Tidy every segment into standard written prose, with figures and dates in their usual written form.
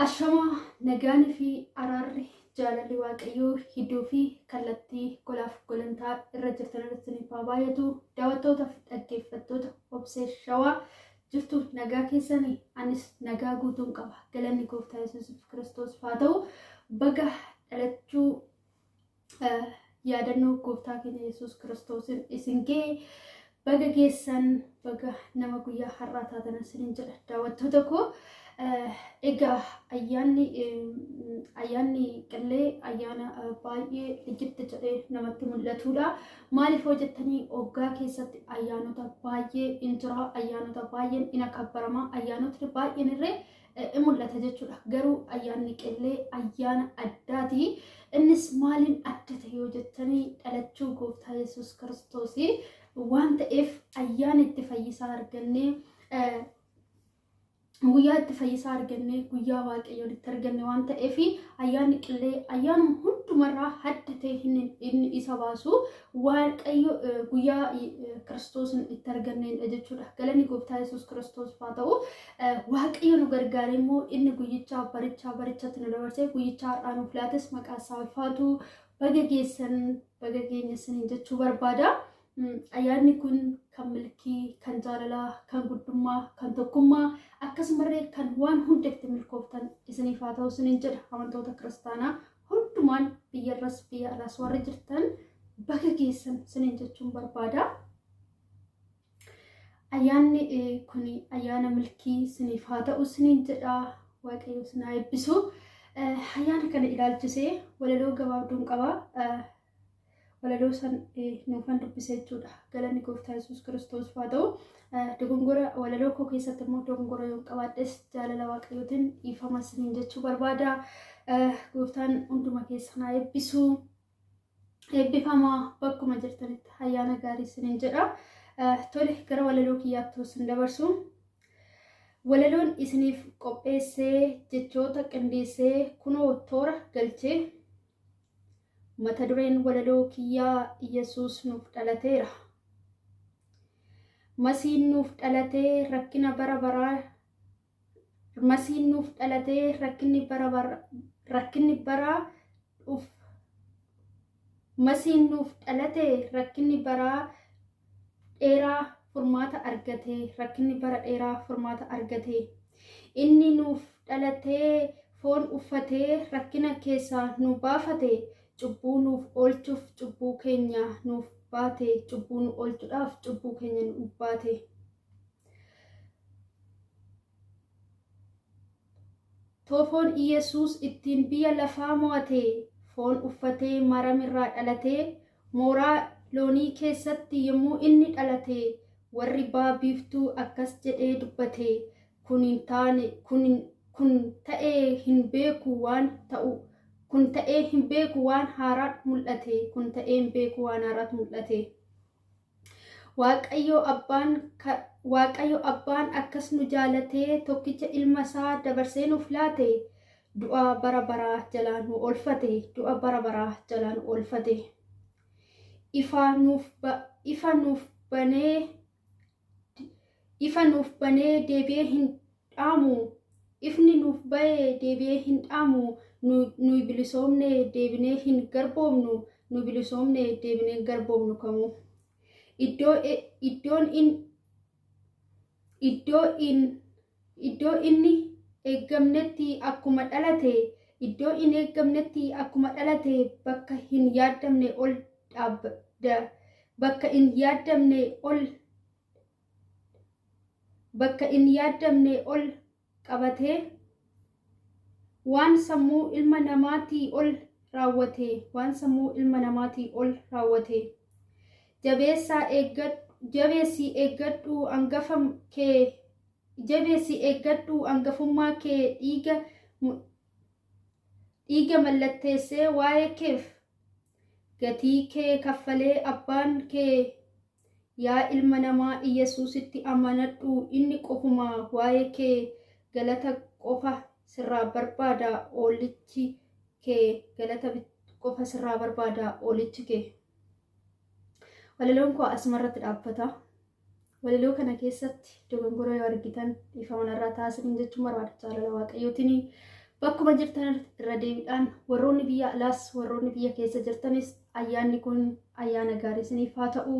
Ashamaa nagaanii fi araarri jaalalli Waaqayyoo hidduu fi kallattii golaaf golantaa irra jirtan irratti isiniif haa baay'atu. Daawwattootaaf dhaggeeffattoota Obsee Shawaa jirtu nagaa keessanii anis nagaa guutuun qaba. Galanni Gooftaa Yesuus Kiristoos haa ta'u. Baga dhalachuu yaadannoo Gooftaa keenya Yesuus Kiristoosiin isin ga'e. Baga geessan, baga nama guyyaa har'aa taatan isiniin jedha daawwattoota koo. Egaa ayyaanni qillee ayyaana baay'ee lijjitti jedhee namatti mul'atudha. Maaliif hoo jettanii oggaa keessatti ayyaanota baay'ee in jira, ayyaanota baay'een in akabbarama, ayyaanotni baay'een irree in mul'ata jechuudha. Garuu ayyaanni qillee ayyaana addaati. Innis maaliin adda ta'e yoo jettanii dhalachuu Gooftaa Yesuus Kiristoosii waan ta'eef ayyaana itti fayyisaa argannee guyyaa itti fayyisaa argannee guyyaa Waaqayyoon itti arganne waan ta'eef ayyaanni qillee ayyaanuma hundumarraa adda ta'e inni isa baasu Waaqayyo guyyaa Kiristoosin itti argannedha jechuudha. Galanni Gooftaa Yesuus Kiristoos haa ta'u. Waaqayyo nu gargaaree immoo inni guyyichaa barichaa barichatti nu dabarsee guyyichaa har'aa nuuf laates maqaa isaa ulfaatu. Baga geessan, baga keenya isiniin jechuu barbaada. Ayyaanni kun kan milkii, kan jaalalaa, kan guddummaa, kan tokkummaa akkasumallee kan waan hunda itti milkooftan isiniif haa ta'u isiniin jedha. Amantoota kiristaanaa hundumaan biyyarras biyya alaas warri jirtan baga geessan isiniin jechuun barbaada. Ayyaanni kun ayyaana milkii isiniif haa ta'u isiniin jedha. Waaqayyo isin haa eebbisu. Ayyaana kana ilaalchisee walaloo gabaabduun qaba. Walaloo san nuufan dubbise jechuudha. Galanni Gooftaa Yesuus Kiristoos haa ta'u. Dogongora walaloo koo keessatti immoo dogongora yoon qabaadhes jaalala Waaqayyootiin dhiifama isiniin jechuu barbaada. Gooftaan hunduma keessan haa eebbisu. Eebbifamaa bakkuma jirtanitti ayyaana gaarii isiniin jedha. Tole gara walaloo kiyyaatti isin dabarsu. Walaloon isiniif qopheessee jechoota qindeessee kunoo toora galchee mata dureen walaloo kiyyaa Iyyasuus nuuf dhalateera. Masiin nuuf dhalatee rakkina bara baraa Masiin nuuf dhalatee rakkinni bara bara rakkinni baraa dhuf Masiin nuuf dhalate rakkinni baraa dheeraa furmaata argate rakkinni bara dheeraa furmaata argate. Inni nuuf dhalatee foon uffatee rakkina keessaa nu baafate cubbuu nuuf oolchuuf cubbuu keenya nuuf baate cubbuu nu oolchuudhaaf cubbuu keenya nuuf baate. Toofoon Iyyasuus ittiin biyya lafaa mo'ate, foon uffatee Maaramirraa dhalatee, mooraa loonii keessatti yommuu inni dhalate, warri ba'a biiftuu akkas jedhee dubbate, kun hin taane, kun, kun ta'ee hin beeku waan ta'u, kun ta'ee hin beeku waan haaraatu mul'ate, kun ta'ee hin beeku waan haaraatu mul'ate. Waaqayyo abbaan Waaqayyo abbaan akkas nu jaalatee tokkicha ilma isaa dabarsee nuuf laate du'a bara baraa jalaa nu oolfate du'a bara baraa jalaa nu oolfate. Ifa nuuf ifa nuuf banee ifa nuuf banee deebi'ee hin dhaamu ifni nuuf ba'ee deebi'ee hin dhaamu nuyi bilisoomne deebinee hin garboomnu nu bilisoomne deebinee hin garboomnu kamuu. Iddoo iddoon in iddoo in iddoo inni eeggamnetti akkuma dhalate iddoo in eeggamnetti akkuma dhalate bakka hin yaaddamne ol dhaabda bakka hin yaaddamne ol bakka hin yaaddamne ol qabatee waan sammuu ilma namaatii ol raawwate waan sammuu ilma namaatii ol raawwate jabeessaa eeggadhu jabeessii eeggadhu angafa kee jabeessii eeggadhu angafummaa kee dhiiga dhiiga mallatteessee waa'ee keef gatii kee kaffalee abbaan kee yaa ilma namaa Iyyasuusitti amanadhu inni qofuma waa'ee kee galata qofa sirraa barbaada oolichi kee galata qofa sirraa barbaada oolichi kee. Walaloon koo asumarratti dhaabbata. Walaloo kana keessatti dogongora yoo argitan dhiifama narraa taasisanii jechuun barbaada jaalala Waaqayyootiin. Bakkuma jirtan irra deebiidhaan warroonni biyya alaas warroonni biyya keessa jirtanis ayyaanni kun ayyaana gaarii isiniif haa ta'u.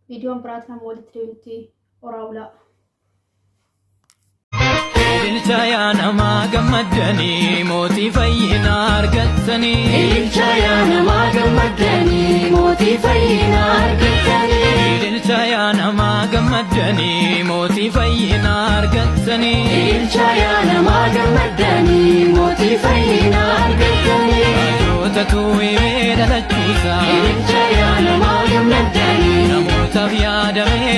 Viidiyoon biraatiin amma walitti deebinutti horaa bulaa. Ililcha yaa namaa gammaddanii mootii fayyinaa argattanii. Ililcha yaa namaa gammaddanii mootii fayyinaa argattanii. Ililcha yaa namaa gammaddanii mootii fayyinaa argattanii. Ililcha yaa namaa gammaddanii mootii fayyinaa argattanii. Raajotatu himee dhalachuusaa. Ililcha yaa namaa gammaddanii. Namootaaf yaadamee.